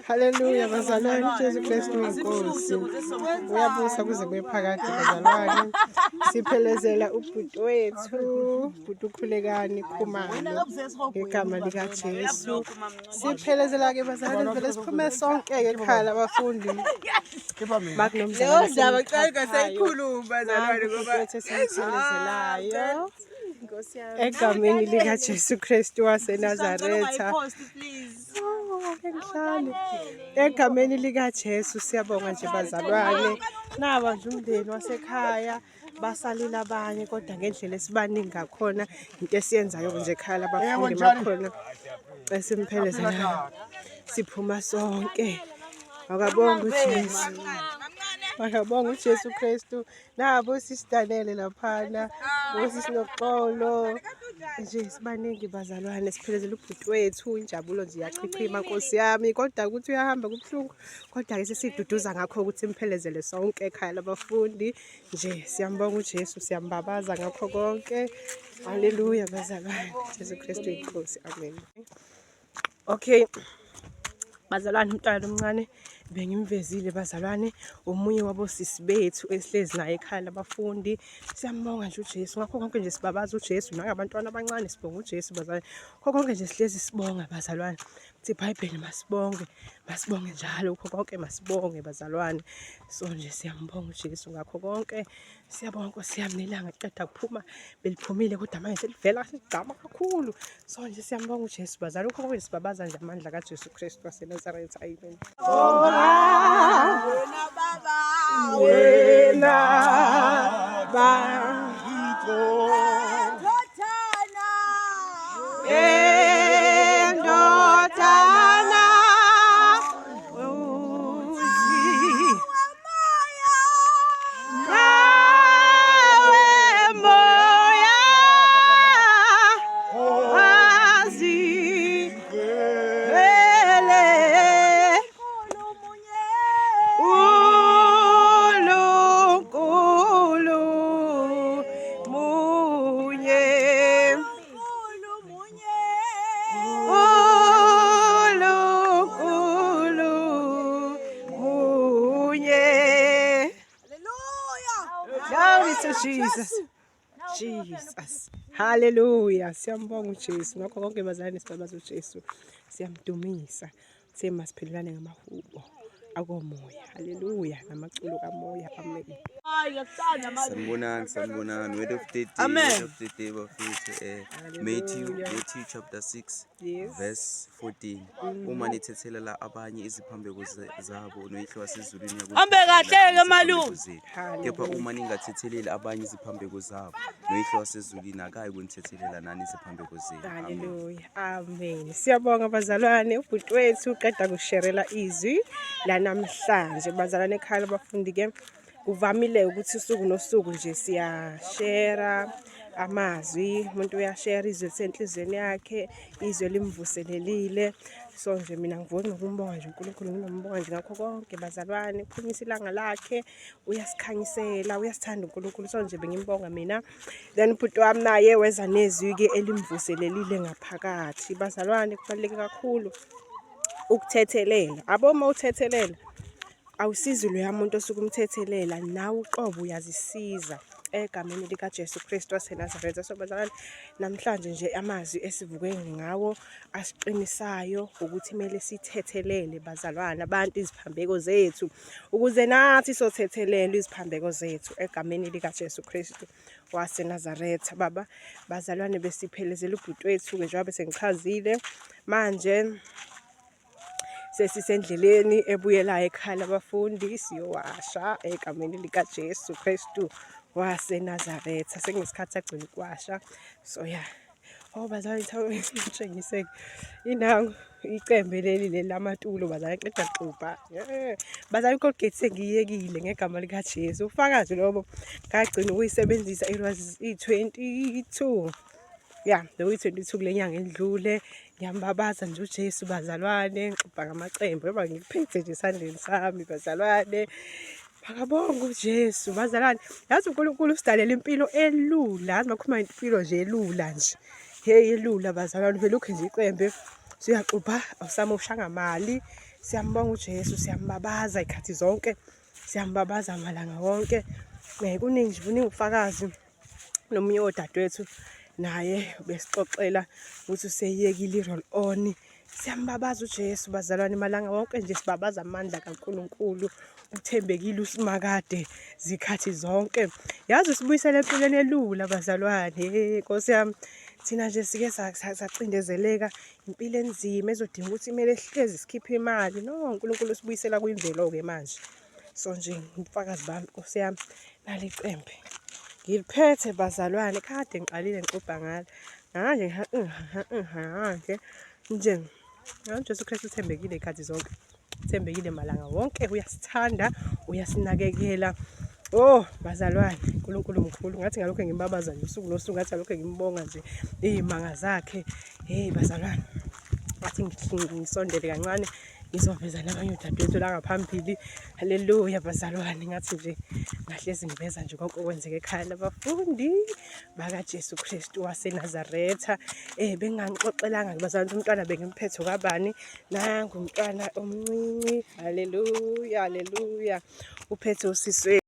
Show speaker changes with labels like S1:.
S1: Haleluya bazalwane, uJesu Kristu uyinkosi. Uyabusa kuze kube phakade bazalwane. Siphelezela ubhuti wethu, ubhuti uKhulekani Khumalo ngegama likaJesu. Siphelezela ke bazalwane vele siphume sonke ke ekhaya labafundi.
S2: Leyo ndaba qala ngasayikhuluma bazalwane ngoba
S1: esimphelezelayo. Egameni likaJesu Kristu waseNazaretha. Oh, ake ngihlale. Egameni likaJesu siyabonga nje bazalwane. Naba nje umndeni wasekhaya basalile abanye kodwa ngendlela esibaningi ngakhona into esiyenzayo nje ekhaya labafundi makhona esimphelezelayo siphuma sonke. Akabonga uJesu. Akabonga uJesu Kristu. Nabo sisidanele laphana, osisinoxolo. Nje sibaningi bazalwane siphelezela ubhuti wethu, injabulo nje iyachichima Nkosi yami. Kodwa ukuthi uyahamba kubuhlungu, kodwa-ke sesiduduza ngakho ukuthi simphelezele sonke ekhaya labafundi. Nje siyambonga uJesu, siyambabaza ngakho konke. Haleluya bazalwane. Jesu Kristu inkosi. Amen. Okay. Bazalwane, umntwana omncane bengimvezile bazalwane, omunye wabosisi bethu esihlezi naye ekhaya labafundi. Siyambonga nje uJesu ngakho konke nje, sibabaza uJesu nangabantwana abancane, sibonga uJesu bazalwane. Kho konke nje sihlezi sibonga bazalwane. Kuthi iBhayibheli masibonge, masibonge njalo kho konke masibonge bazalwane. So nje siyambonga uJesu ngakho konke. Siyabonga Nkosi yami, nelanga liqeda kuphuma, beliphumile kodwa manje selivela seligqama kakhulu. So nje siyambonga uJesu bazali, ukho konke sibabaza nje amandla kaJesu Kristu waseNazaretha. Amen.
S2: Wena baba.
S1: Wena ba
S2: Ndodana.
S1: Endodana uzi Nawe moya azivele uNkulunkulu munye uNkulunkulu munye. Glory to Jesus. Jesus. Hallelujah. Siyambonga uJesu. Ngakho konke bazalwane sibabaza uJesu. Siyamdumisa. Sema siphendulane ngamahubo akomoya. Hallelujah. Namaculo kamoya. Amen.
S3: Sanibonani, sanibonani. Word of the day,
S2: Amen.
S3: word of the day bafethu. Matthew, Matthew chapter 6 verse 14. Uma nithethelela abanye iziphambeko zabo noyihlo wasezulwini
S2: Hambe kahle-ke, malume.
S3: zenu. Kepha uma ningathetheleli abanye iziphambeko zabo noyihlo wasezulwini akayi kunithethelela nani iziphambeko zenu. Amen.
S1: Hallelujah. Amen. Siyabonga bazalwane, ubhuti wethu uqeda kusherela izwi lanamhlanje. Bazalwane ekhaya labafundi ke kuvamile ukuthi usuku nosuku nje siyashera amazwi, umuntu uyashera izwi elisenhliziyweni yakhe, izwi elimvuselelile. So nje mina ngivuke ngokumbonga nje uNkulunkulu, nginombonga nje ngakho konke bazalwane, uphumisa ilanga lakhe, uyasikhanyisela, uyasithanda uNkulunkulu. So nje bengimbonga mina. Then ubhuti wami naye weza nezwi-ke elimvuselelile ngaphakathi. Bazalwane, kubaluleke kakhulu ukuthethelela. Abo uma uthethelela awusizi loya muntu osuke umthethelela, nawe uqobo uyazisiza egameni likaJesu Kristu waseNazaretha. So bazalwane, namhlanje nje amazwi esivuke ngawo asiqinisayo ukuthi kumele sithethelele bazalwane abantu iziphambeko zethu ukuze nathi sothethelelwa iziphambeko zethu egameni likaJesu Kristu waseNazaretha. Baba, bazalwane besiphelezela ubhuti wethu-ke njengoba sengichazile manje sesisendleleni ebuyelayo ekhaya labafundi siyowasha egameni likaJesu Kristu waseNazaretha. Sekunesikhathi sagcina ukuwasha. So yeah. Oh bazalwane, ngitshengise indawo icembe leli leli lamatulo bazalwane, qeda xubha. Bazalwane, iColgate sengiyekile ngegama likaJesu. Ufakazi lobo ngagcina ukuyisebenzisa it was i-22. Ya, bekuyi-22 kule nyanga endlule. Ngiyambabaza nje uJesu bazalwane, ngixubha ngamacembe ngoba ngikuphethe nje esandleni sami bazalwane. Makabonge uJesu bazalwane. Yazi uNkulunkulu usidalela impilo elula. Yazi makhuluma impilo nje elula nje. Hey elula bazalwane, vele ukhe nje icembe. Suyaxubha awusamoshanga mali. Siyambonga uJesu, siyambabaza ikhathi zonke. Siyambabaza malanga wonke. Kuningi nje, buningi ubufakazi. Nomunye wodadewethu naye ubesixoxela ukuthi useyiyekile i-roll on. Siyambabaza uJesu bazalwane malanga wonke nje sibabaza amandla kaNkulunkulu. Uthembekile uSimakade zikhathi zonke. Yazi usibuyisela empilweni elula bazalwane. Hey Nkosi yami. Thina nje sike sacindezeleka impilo enzima ezodinga ukuthi kumele sihlezi sikhiphe imali. No, uNkulunkulu usibuyisela kwimvelo-ke manje. So nje ubufakazi bami Nkosi yami nali cembe. Ngiliphethe bazalwane kade ngiqalile ngixubha ngalo. Nganje nje nje uJesu Kristu uthembekile ikhathi zonke. Uthembekile malanga wonke uyasithanda, uyasinakekela. Oh bazalwane, uNkulunkulu mkhulu. Ngathi ngalokho ngimbabaza nje usuku nosuku ngathi ngalokho ngimbonga nje izimanga zakhe. Hey bazalwane. Ngathi ngisondele kancane ngizoveza nabanye odadewethu la ngaphambili. Haleluya bazalwane, ngathi nje ngahlezi ngiveza nje konke okwenzeka ekhaya labafundi bakaJesu Kristu waseNazaretha. Bengingangixoxelanga bazalwane umntwana bengimphethe kabani. Nangu umntwana omncinci. Haleluya, haleluya. Uphethe usisi.